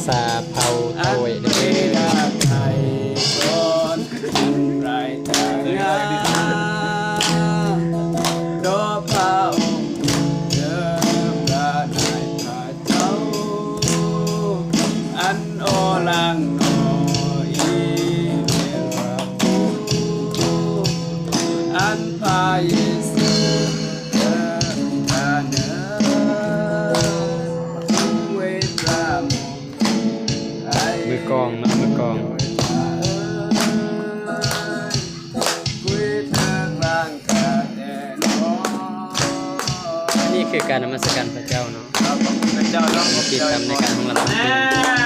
ສາເຜົ່າເຖົ້າໄວ້ເດີ້. ມືກອງເນາະ ມືກອງ. ນີ້ຄືການນະມັດສະການພະເຈົ້າເນາະ. ຂອບພະຄຸນພະເຈົ້າເນາະ. ທີ່ທຳໃນການຮ້ອງລຳທຳເພງ.